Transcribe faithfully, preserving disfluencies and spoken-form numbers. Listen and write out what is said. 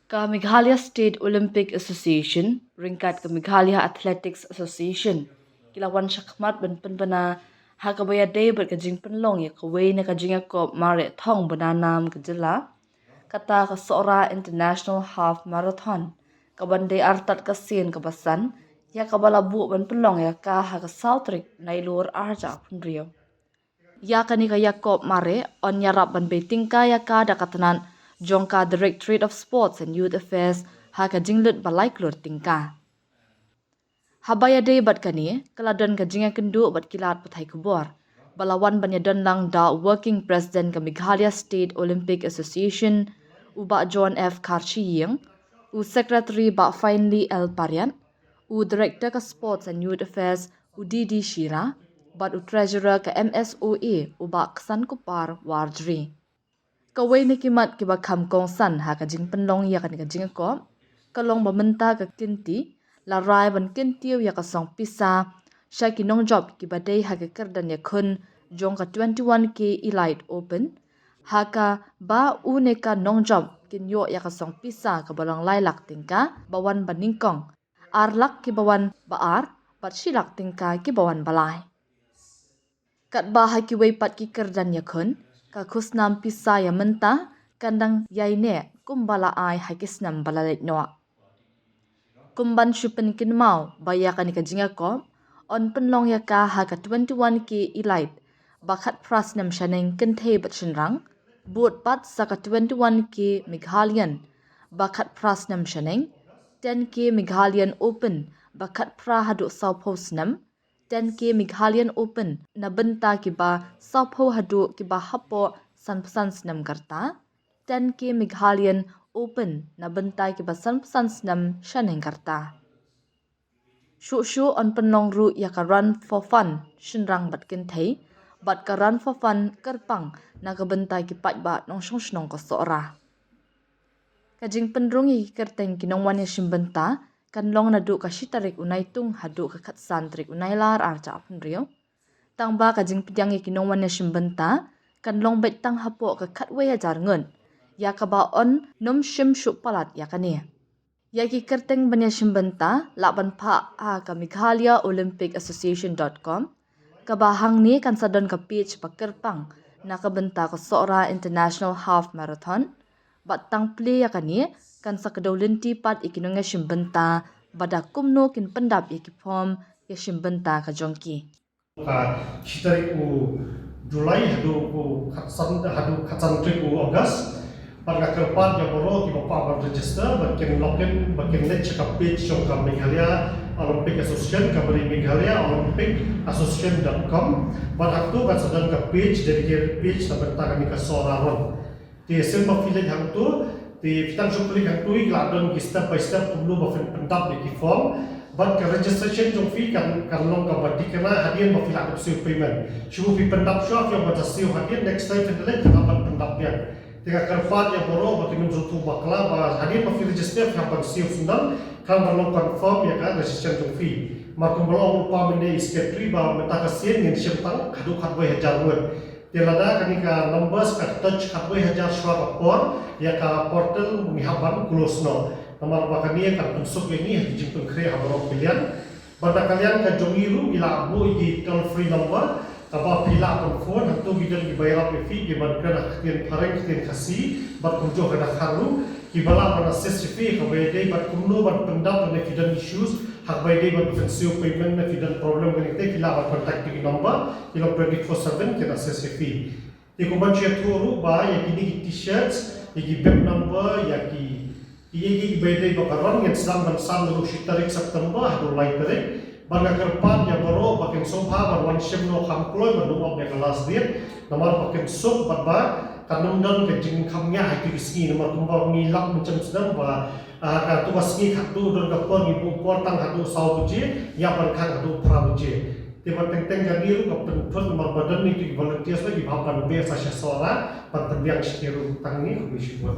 Ka Meghalaya State Olympic Association ryngkat ka Meghalaya Athletics Association ki la wan shakhmat ban pynbna ha kaba ïadei bad ka jingpynlong ïa kawei na ka jingïakop mareh thong bnanam ka jylla, kata ka Sohra International Half Marathon, kaban dei artat ka sien kaba san ïa kaba la buh ban pynlong ïa ka ha ka saw tarik Nailur arhajar arphew hynriew. Ïa kane ka ïakop mareh yn ïarap ban bei tyngka ïa ka da ka tnat jong ka Directorate of Sports and Youth Affairs ha ka jinglut ba lai klur tyngka. Haba ïadei bad kane ka la don ka jingïakynduh bad ki lad pathai khubor ba la wan ban ïadon lang da u Working President ka Meghalaya State Olympic Association, u Bah John F Kharshiying, u Secretary Bah Finely L Pariat, u Director ka Sports and Youth Affairs, u D D Shira, bad u Treasurer ka M S O A, u Bah Ksankupar Warjri. Kawei na ki mat kiba kham kongsan ha ka jingpynlong ïa kane ka jingïakop ka long ba mynta ka kynti la rai ban kyntiew ïa ka song pisa sha ki nongjop kiba dei ha ka kyrdan ïakhun jong ka twenty-one K Elite Open, ha kaba u ne ka nongjop kin ïoh ïa ka song pisa kaba long lai lak tyngka ba wan ba nyngkong, ar lak kiba wan ba ar, bad shi lak tyngka kiba wan ba lai. Katba ha kiwei pat ki kyrdan ïakhun ka khusnam pisa ïa mynta kan dang ïaineh kumba la ai ha ki snem ba la leit noh. Kum ban shu pynkynmaw ba ïa kane ka jingïakop yn pynlong ïa ka ha ka twenty-one K Elite ba khatphra snem shaneng kynthei bad shynrang, bud pat sa ka twenty-one K Meghalayan ba khatphra snem shaneng, ten K Meghalayan Open ba khatphra haduh sawphew snem, ten K Meghalayan Open na bynta kiba sawphew haduh kiba hapoh sanphew san snem ka rta, ten K Meghalayan Open na bynta kiba sanphew san snem shaneng ka rta. Shuh shuh yn pynlong ruh ïa ka Run for Fun shynrang bad kynthei bad ka Run for Fun kyrpang na ka bynta ki paidbah nongshong shnong ka Sohra. Ka jingpynrung ïa ki kyrteng ki nongwan ïashim bynta kan long naduh ka shi tarik u Naitung haduh ka khatsan tarik u Nailar arhajar arphew hynriew. Tangba ka jingpdiang ïa ki nongwan ïashim bynta kan long beit tang hapoh ka khatwei hajar ngut, ïa kaba yn nym shim shuh palat ïa kane. Ïa ki kyrteng ban ïashim bynta lah ban phah ha ka Meghalaya Olympic Association dot com, kaba hangne kan sa don ka page ba kyrpang na ka bynta ka Sohra International Half Marathon. Bad tang plie ïa kane kan sa kdew lynti pat ïa ki nongïashim bynta ba da kumno kin pyndap ïa ki form ïashim bynta ka jong ki. Ka shi tarik u July haduh u khatsan, haduh khatsan tarik u August. Bad nga kyrpad ïa baroh kiba kwah ban register ba kin log in, ba kin leit sha ka page jong ka Meghalaya Olympic Association, kaba dei Meghalaya Olympic Association dot com. Bad hato kan sa don ka page, dedicated page na bynta kane ka Sohra Run. Te shen ba phi leit hangto, te phi tang shu klik hangto, ki la don ki step by step kumno ba phin pyndap ïa ki form. Bad ka registration jong phi kan, kan long kaba dikna hadien ba phi la dep siew payment. Shu phi pyndap shuwa, phi ong ban sa siew hadien, next time phin leit phin hap ban pyndap biang. Te nga kyrpad ïa baroh ba kin ym sngewthuh bakla, ba hadien ba phi register phi hap ban siew syndon, khnang ban long confirm ïa ka registration jong phi. Namar kumba la ong u Pa mynne i secretary ba mynta ka sien ngin shim tang haduh khatwei hajar ngut. Te lada kane ka numbers ka touch khatwei hajar shuwa ka por, ïa ka portal ngi hap ban close noh. Namar ba kane kan pynsuk ïa ngi ha ki jingpynkhreh ha baroh ki liang. Bad na ka liang ka jong ngi ruh ngi la buh ïa ki toll free number, kaba phi lah ban phone, hangto ki don kiba ïarap ïa phi, ki ban kren ha ka ktien phareng, ktien Khasi, bad kumjuh ka Dkhar ruh, kiba lah ban assist ïa phi, kaba ïadei bad kumno ban pyndap lane phi don issues, ha kaba ïadei bad phin siew payment ne phi don problem kane kata, phi lah ban contact ïa ki number, ki long twenty four seven kin assist ïa phi. Te kumba shu ïathuh ruh ba ïa kine ki t-shirts, ïa ki bib number, ïa ki, ïa ki, kiba ïadei bad ka run ngin sdang ban sam naduh shi tarik September haduh lai tarik. Bad nga kyrpad ïa baroh ba kin sngewbha ban wan shim noh kham kloi ban ym ap ïa ka last date. Namar ba kin suk bad ba kan ym don ka jingkham ñiah ha kito ki sngi, namar kumba ngi lap mynshem snem ba, ah, kato ka sngi khatduh don ka por ngi buh por tang haduh saw baje, ïa ban khang haduh phra baje. Te ba teng teng kane ruh ka pynthut namar ba don ïa kito ki volunteers ba kiba hap ban beh sa sha Sohra ban pynbiang sha ki ruh. Tang kane, khublei shibun.